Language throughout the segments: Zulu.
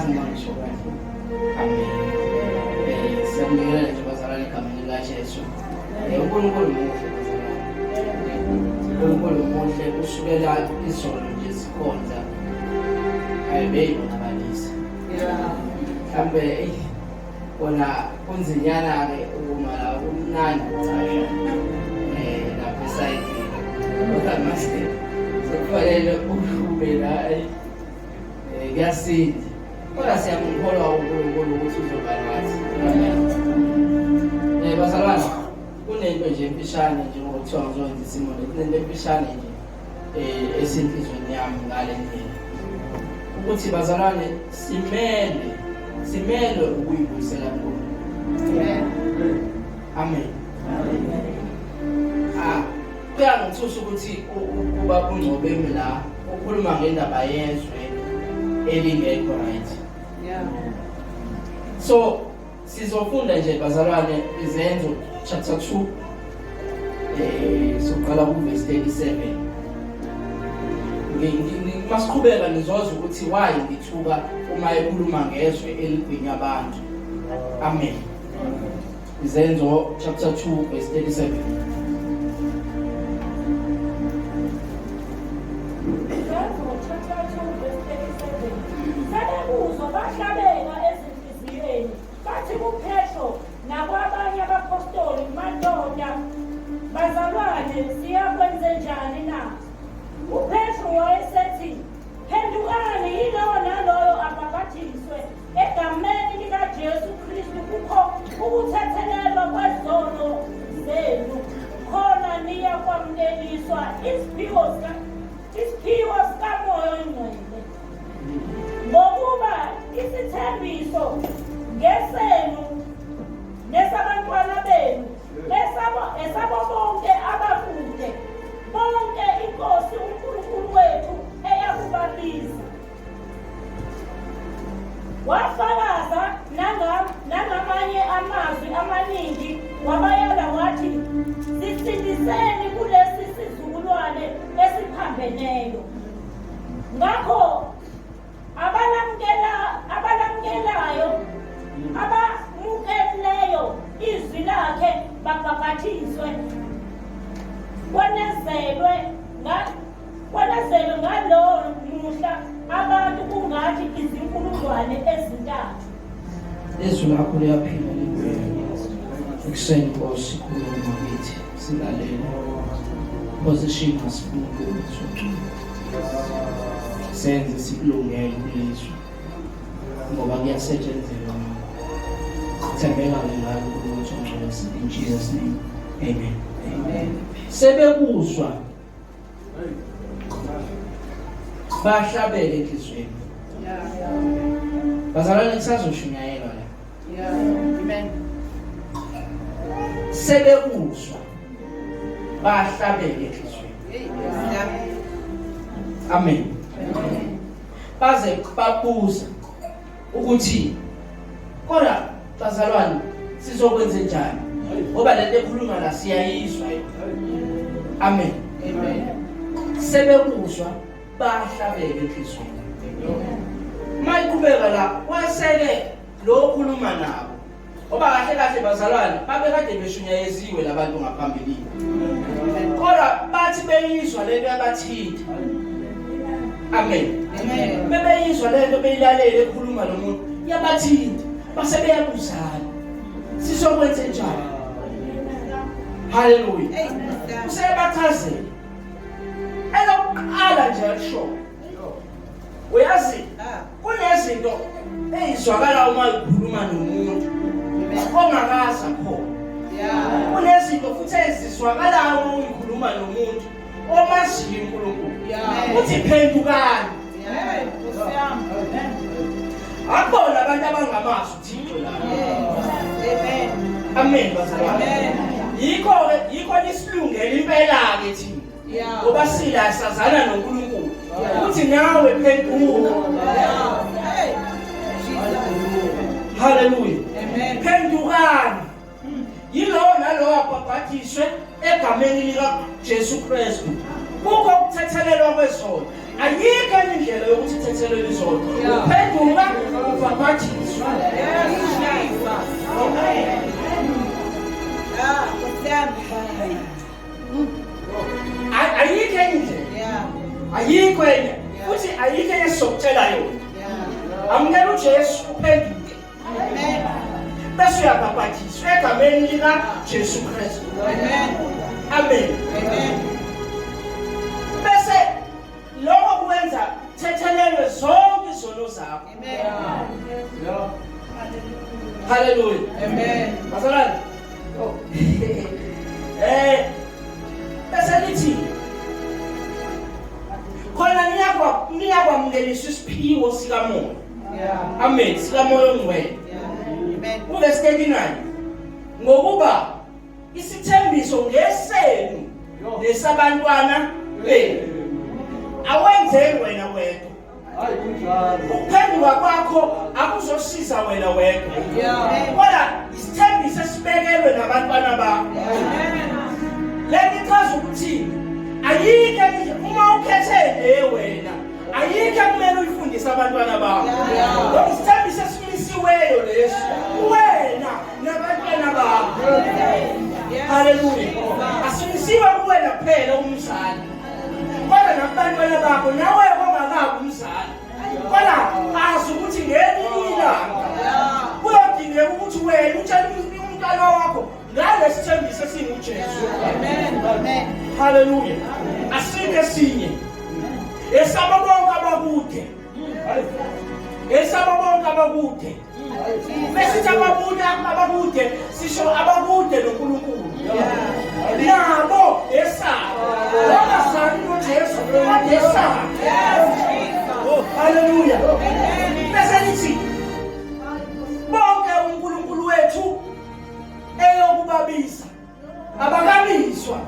Angazi noma ngisho kahle. Amen. Siyabingelela nje bazalwane egameni likaJesu. UNkulunkulu muhle bazalwane. UNkulunkulu muhle kusukela izolo nje sikhonza. Ayibeyibonakalisa. Yeah. Mhlambe eyi kona kunzinyana-ke ukuma la kumnandi ukucasha lapha esayidini. Kodwa mase sekufanele ushume la kuyasinda. Kodwa siyamkholwa uNkulunkulu ukuthi uzoba nathi. Bazalwane, kunento nje emfishane njengoba kuthiwa ngizokwenza isimo kunento emfishane nje esenhlizweni yami ngale ndlela ukuthi bazalwane simelwe ukuyibuyisela kuNkulunkulu. Amen. Ah, kuyangithusa ukuthi ubaba uNgcobemi la ukhuluma ngendaba yezwe elingekho right. Yeah. So sizofunda nje bazalwane iZenzo chapter 2 soqala ku verse 37. Masiqhubeka nizozwa ukuthi why ngithuka uma ekhuluma ngezwe eligwinya abantu. Amen. Izenzo chapter 2 verse 37. Izenzo chapter 2 verse 37. Sebekuzwa bahlabeka ezinhliziyweni bathi kuPetro nakwabanye abaphostoli, madoda, bazalwane, siyakwenzenjani na? UPetro wayesethi, phendukani yilowo naloyo abhabhathiswe Egameni likaJesu Kristu kukho ukuthethelelwa kwezono zenu, khona niyakwamukeliswa isiphiwo sikaMoya oyiNgcwele. Ngokuba isithembiso ngesenu nesabantwana benu esabo bonke abakude, bonke iNkosi uNkulunkulu wethu eyakubabiza. Wafakaza nangamanye amazwi amaningi wabayala wathi, Sisindiseni kulesi sizukulwane esiphambeneyo. Ngakho abalamukelayo abamukeleyo izwi lakhe babhabhathiswe kwenezelwe Kwanazelwe ngalowo muhla abantu kungathi izinkulungwane ezintathu. Izwi lakho liyaphila libuya. Ekuseni Nkosi khuluma kithi silalele. Position asifuna ukuzwa. Senze sikulungele ukulizwa ngoba kuyasetshenzelwa ngakho. Thembeka ngalo uNkulunkulu ongcwele in Jesus name. Amen. Amen. Sebekuzwa bahlabele enhliziyweni. Bazalwane kusazoshunyayelwa la. Yeah. Amen. Sebekuzwa bahlabele enhliziyweni. Amen. Baze babuza ukuthi kodwa bazalwane sizokwenze njani ngoba lento ekhuluma la siyayizwa. Amen. Amen. Sebekuzwa bahlabeke enhliziyweni. Mayiqhubeka la waseke lo okhuluma nabo Ngoba kahle kahle bazalwane babekade beshunyayeziwe labantu ngaphambilini. Kodwa bathi beyizwa lento yabathinta. Amen. Amen. Bebeyizwa lento beyilalele ekhuluma lo muntu yabathinta base beyabuzana. Sizokwenze njani? Hallelujah. Usebachazela. Elokuqala nje alisho. Uyazi kunezinto eyizwakala uma ukhuluma nomuntu ongakazi khona. Kunezinto futhi ezizwakalayo uma ukhuluma nomuntu omaziyo uNkulunkulu. Uthi phendukani. Akubona abantu abangamazi uThixo la. Amen. Amen bazalwane. Yikho ke yikho nisilungele impela ke thina. Ngoba sila sazana noNkulunkulu. Uthi nawe phenduka. Hallelujah. Amen. Phendukani. Yilowo nalowo abhabhathiswe egameni lika Jesu Kristu. Kukho ukuthethelelwa kwezono. Ayikho enye indlela yokuthi uthethelelwe izono. Uphenduka ubhabhathiswe. Ayikho enye futhi ayikho enye esizokutshela yona. Amukela uJesu uphenduke. Bese uyabhabhadiswa egameni lika Jesu Kristu. Amen. Amen. Amen. Bese lokho kuwenza thethelelwe zonke izono zakho. Amen. Yeah. Hallelujah. Amen. Bazalwane. Oh. Eh bese lithi khona niyakwa niyakwamukeliswa isiphiwo sikamoya. Yeah. Amen. Sikamoya ongcwele. Yeah. Amen. Kuvesi 39. Ngokuba isithembiso ngesenu nesabantwana benu. Awenzeli wena wedwa. Hayi kunjalo. Ukuphenduka kwakho akuzosiza wena wedwa. Yeah. Kodwa isithembiso esibekelwe nabantwana bakho. Le nto ichaza ukuthi ayikho enye uma ukhethe le wena ayikho ekumele uyifundise abantwana bakho. Yeah. Ngoba isithembiso esimisiweyo leso wena nabantwana bakho. Haleluya. Asimisiwe kuwena kuphela umzali. Kodwa nabantwana bakho nawe ongakabi umzali. Kodwa azi ukuthi ngelinye ilanga kuyodingeka ukuthi wena utshele umntwana wakho ngalesithembiso esinguJesu. Amen. Amen. Haleluya. Asikho esinye. Esaba bonke abakude. Esaba bonke abakude. Besithi abakude abakude sisho abakude noNkulunkulu. Nabo esaba. Bangasabi noJesu kodwa esaba. Oh, haleluya. Bese lithi bonke uNkulunkulu wethu eyokubabiza abakabizwa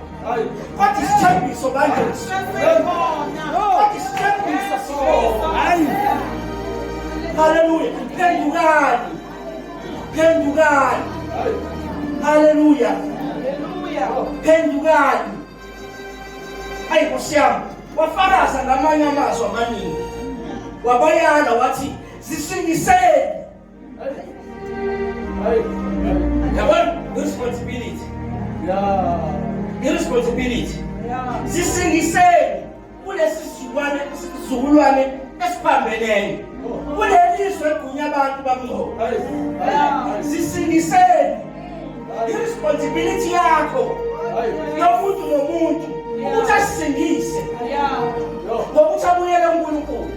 kodwa isithembiso manje kodwa isithembiso sikhona hayi haleluya phendukani phendukani haleluya phendukani ayi nkosi yami wafakaza ngamanye amazwi amaningi wabayala wathi zisindiseni Yabona responsibility. Yeah. Irresponsibility. Yeah. Sisingiseni kulesi sizukulwane sizukulwane esiphambeneyo. Kuleli zwe egunya abantu bamngcobo. Sisingiseni irresponsibility yakho yomuntu nomuntu ukuthi asisindise ngokuthi abuyele kuNkulunkulu.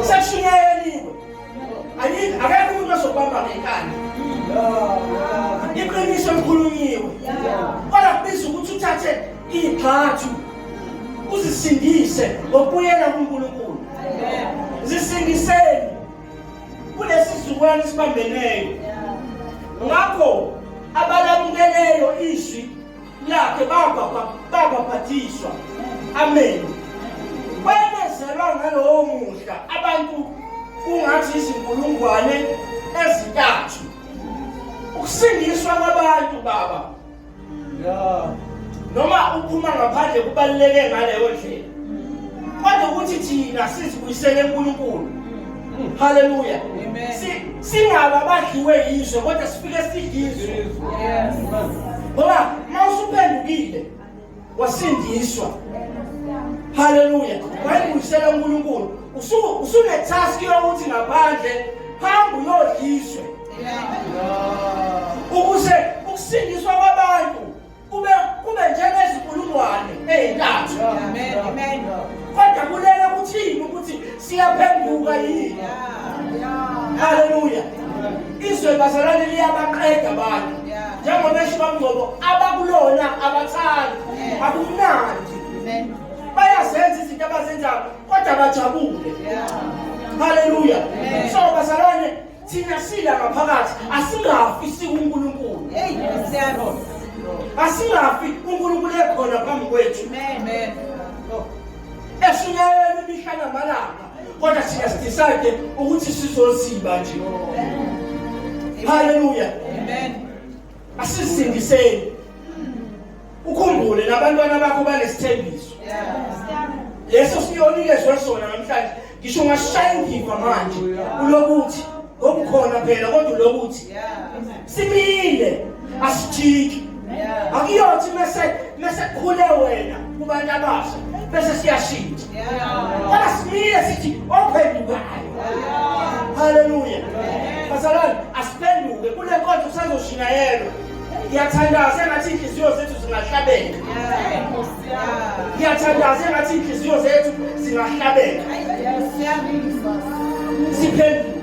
Sekushunyayeliwe. Ayikho akekho umuntu ozokubamba ngenkani. Iqiniso likhulunyiwe. Kodwa kubiza ukuthi uthathe igxathu uzisindise ngokubuyela kuNkulunkulu. Zisindiseni kulesi sizukulwane esibambeneyo. Ngakho abalamukeleyo izwi lakhe babhabhathiswa. Amen. Kwenezelwa ngalowo muhla abantu kungathi izinkulungwane ezintathu. Ukusindiswa kwabantu baba. Yeah. Noma uphuma ngaphandle kubaluleke ngaleyo ndlela. Kodwa ukuthi thina sizibuyisele kuNkulunkulu. Haleluya. Singaba abadliwe yizwe kodwa sifike sidlizwe. Yes. Ngoba mawusuphendukile wasindiswa. Haleluya. Wayibuyisela uNkulunkulu. Usu usune task yokuthi ngaphandle hamba uyodliswe. Ukuze ukusindiswa kwabantu kube kube njengezinkulungwane ezintathu Amen. Amen. kodwa kulele kuthini ukuthi siyaphenduka yini haleluya izwe bazalwane liyabaqeda abantu njengoba esho bamngcobo abakulona abathandi akumnandi bayazenza izinto abazenzayo kodwa bajabule haleluya so bazalwane Thina sila ngaphakathi asingafi sikuNkulunkulu. Hey, Siyabonga. Asingafi uNkulunkulu ekhona phambi kwethu. Amen. Eshunyayela imihla namalanga kodwa thina sidecide ukuthi sizoziba nje. Hallelujah. Amen. Asisindiseni. Ukhumbule nabantwana bakho banesithembiso. Leso siyonikezwe sona namhlanje. Ngisho ungashaya indiva manje ulokuthi ngokukhona phela kodwa ulokuthi simile asijiki. Akuyothi mase mase khule wena kubantu abasha. Bese siyashintsha. Kodwa simile sithi ophendukayo. Haleluya. Bazalwane, asiphenduke kule nkonzo kusazoshunyayelwa. Ngiyathandaza engathi inhliziyo zethu zingahlabeka. Ngiyathandaza engathi inhliziyo zethu zingahlabeka. Siphenduke.